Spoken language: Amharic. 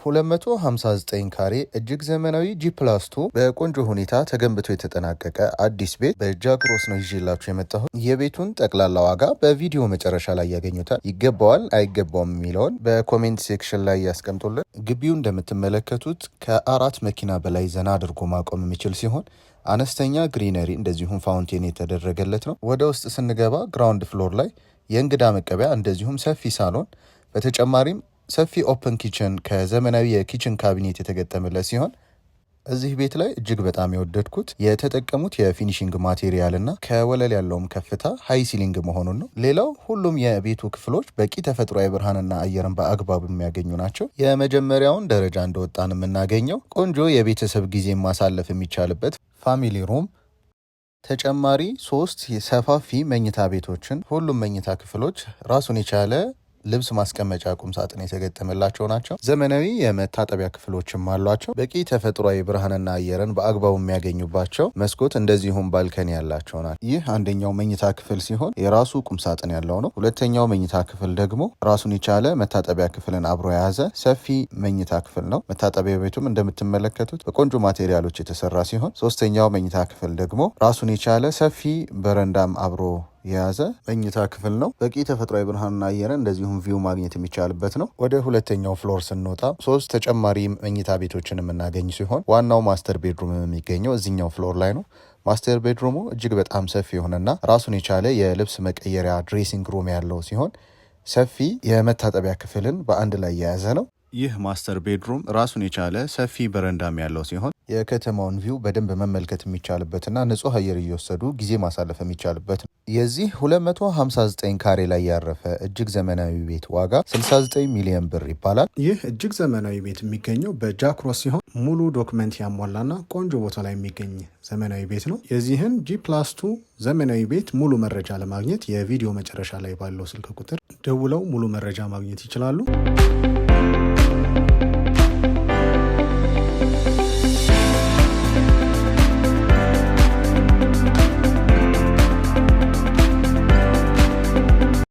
259 ካሬ እጅግ ዘመናዊ G+2 በቆንጆ ሁኔታ ተገንብቶ የተጠናቀቀ አዲስ ቤት በጃክሮስ ነው ይዤላችሁ የመጣሁት። የቤቱን ጠቅላላ ዋጋ በቪዲዮ መጨረሻ ላይ ያገኙታል። ይገባዋል አይገባውም የሚለውን በ comment section ላይ ያስቀምጡልን። ግቢው እንደምትመለከቱት ከአራት መኪና በላይ ዘና አድርጎ ማቆም የሚችል ሲሆን አነስተኛ greenery እንደዚሁም fountain የተደረገለት ነው። ወደ ውስጥ ስንገባ ground floor ላይ የእንግዳ መቀበያ እንደዚሁም ሰፊ ሳሎን፣ በተጨማሪም ሰፊ open kitchen ከዘመናዊ የ kitchen cabinet የተገጠመለት ሲሆን፣ እዚህ ቤት ላይ እጅግ በጣም የወደድኩት የተጠቀሙት የ finishing material እና ከወለል ያለውም ከፍታ high ceiling መሆኑን ነው። ሌላው ሁሉም የቤቱ ክፍሎች በቂ ተፈጥሯዊ ብርሃንና አየርን በአግባቡ የሚያገኙ ናቸው። የመጀመሪያውን ደረጃ እንደወጣን የምናገኘው ቆንጆ የቤተሰብ ጊዜ ማሳለፍ የሚቻልበት family room፣ ተጨማሪ ሶስት ሰፋፊ መኝታ ቤቶችን፣ ሁሉም መኝታ ክፍሎች ራሱን የቻለ ልብስ ማስቀመጫ ቁም ሳጥን የተገጠመላቸው ናቸው። ዘመናዊ የመታጠቢያ ክፍሎችም አሏቸው። በቂ ተፈጥሯዊ ብርሃንና አየርን በአግባቡ የሚያገኙባቸው መስኮት እንደዚሁም balcony ያላቸው ናቸው። ይህ አንደኛው መኝታ ክፍል ሲሆን የራሱ ቁም ሳጥን ያለው ነው። ሁለተኛው መኝታ ክፍል ደግሞ ራሱን የቻለ መታጠቢያ ክፍልን አብሮ የያዘ ሰፊ መኝታ ክፍል ነው። መታጠቢያ ቤቱም እንደምትመለከቱት በቆንጆ material ኦች የተሰራ ሲሆን፣ ሶስተኛው መኝታ ክፍል ደግሞ ራሱን የቻለ ሰፊ በረንዳም አብሮ የያዘ መኝታ ክፍል ነው። በቂ ተፈጥሯዊ ብርሃንና አየርን እንደዚሁም view ማግኘት የሚቻልበት ነው። ወደ ሁለተኛው floor ስንወጣ ሶስት ተጨማሪ መኝታ ቤቶችን የምናገኝ ሲሆን ዋናው master bedroom የሚገኘው እዚኛው floor ላይ ነው። Master bedroom ኡ እጅግ በጣም ሰፊ የሆነና ራሱን የቻለ የልብስ መቀየሪያ dressing room ያለው ሲሆን ሰፊ የመታጠቢያ ክፍልን በአንድ ላይ የያዘ ነው። ይህ master bedroom ራሱን የቻለ ሰፊ በረንዳም ያለው ሲሆን የከተማውን view በደንብ መመልከት የሚቻልበትና ንጹህ አየር እየወሰዱ ጊዜ ማሳለፍ የሚቻልበት ነው። የዚህ 259 ካሬ ላይ ያረፈ እጅግ ዘመናዊ ቤት ዋጋ 69 ሚሊዮን ብር ይባላል። ይህ እጅግ ዘመናዊ ቤት የሚገኘው በጃክሮስ ሲሆን ሙሉ document ያሟላና ቆንጆ ቦታ ላይ የሚገኝ ዘመናዊ ቤት ነው። የዚህን G+2 ዘመናዊ ቤት ሙሉ መረጃ ለማግኘት የቪዲዮ መጨረሻ ላይ ባለው ስልክ ቁጥር ደውለው ሙሉ መረጃ ማግኘት ይችላሉ።